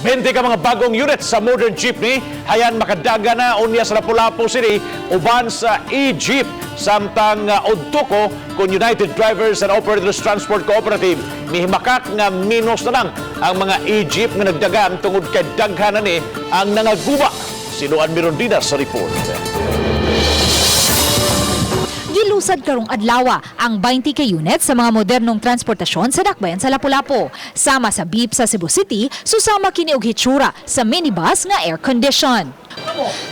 20 ka mga bagong unit sa modern jeepney hayan makadaga na unya sa Lapu-Lapu City uban sa e-jeep, samtang Udtoco kon United Drivers and Operators Transport Cooperative mihimakak nga minus na lang ang mga e-jeep nga nagdagan tungod kay daghan na ni ang nangaguba. Si Luan Mirondina sa report. Gilusad karong adlawa ang 20 ka units sa mga modernong transportasyon sa dakbayan sa Lapu-Lapu. Sama sa beep sa Cebu City, susama kini og hitsura sa minibus nga air condition.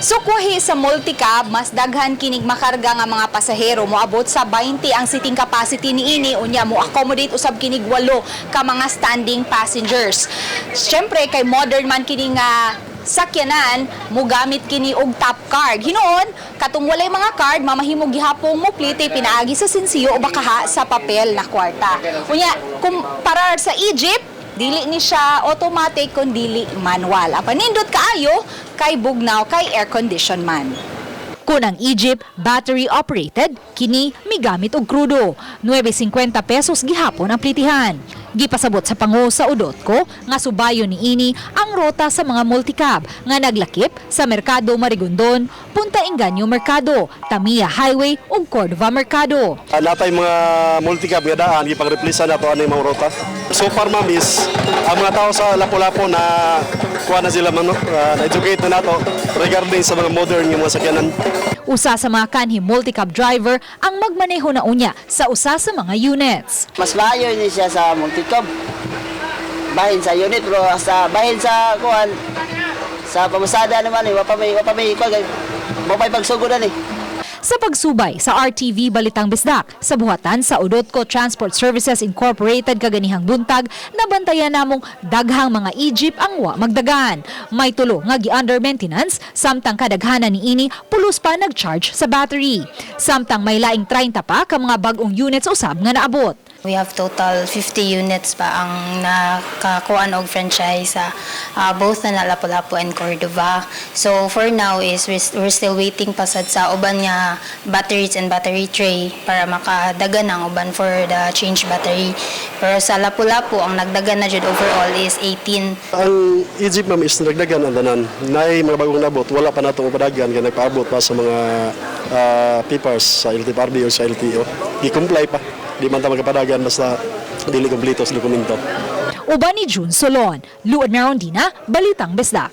Sukwahi sa multicab, mas daghan kinig makarga nga mga pasahero. Moabot sa 20 ang seating capacity niini, unya mo accommodate usab kinig walo ka mga standing passengers. Siyempre kay modern man kini nga sakyanan, mugamit kini og tap card. Hinuon, katong walay mga card, mamahimo gihapong mo plite pinaagi sa sinsiyo o bakaha sa papel na kwarta. Unya, kumpara sa e-jeep, dili ni siya automatic kun dili manual. Apan nindot kaayo kay bugnaw kay air condition man. Kung ang e-jeep battery operated, kini migamit og krudo. 9.50 pesos gihapon ang plitihan. Gipasabot sa pango sa Udotco nga subayon niini ang rota sa mga multicab nga naglakip sa Merkado Marigondon, Punta Engaño Merkado, Tamia Highway ug Cordova Merkado. Natay mga multicab nga daan, gipang-replace nato ani mga rota. So far, ma'am, is ang mga tao sa Lapu-Lapu na kuha na sila man, no? Na-educate na nato regarding sa mga modern nga mga sakyanan. Usa sa mga kanhi multicab driver ang magmaneho na unya sa usa sa mga units. Mas maayo ni siya sa multicab. Bahin sa unit, pero sa bahin sa kuan sa pamasada naman eh, wa pa may kuan kay wa pa may pagsugodan eh. Sa pagsubay sa RTV Balitang Bisdak, sa buhatan sa Udotco Transport Services Incorporated kaganihang buntag, nabantayan namong daghang mga e-jeep ang wa magdagan. May tulo nga gi-under maintenance, samtang kadaghanan niini pulos pa nag-charge sa battery. Samtang may laing 30 pa ka mga bag-ong units usab nga naabot. We have total 50 units pa ang nakakuan og franchise sa both na Lapu-Lapu and Cordova. So for now is we're still waiting pa sad sa uban nga batteries and battery tray para makadagan ang uban for the change battery. Pero sa Lapu-Lapu, ang nagdagan na jud overall is 18. Ang e-jeep, ma'am, is nagdagan ang tanan. Nay mga bagong nabot, wala pa nato mapadagan kay nagpaabot pa sa mga papers sa LTFRB o sa LTO. Gi-comply pa. Di man ta magkapadagan basta dili kompleto sa dokumento. Uban ni June Solon, Luan Merondina, Balitang Bisdak.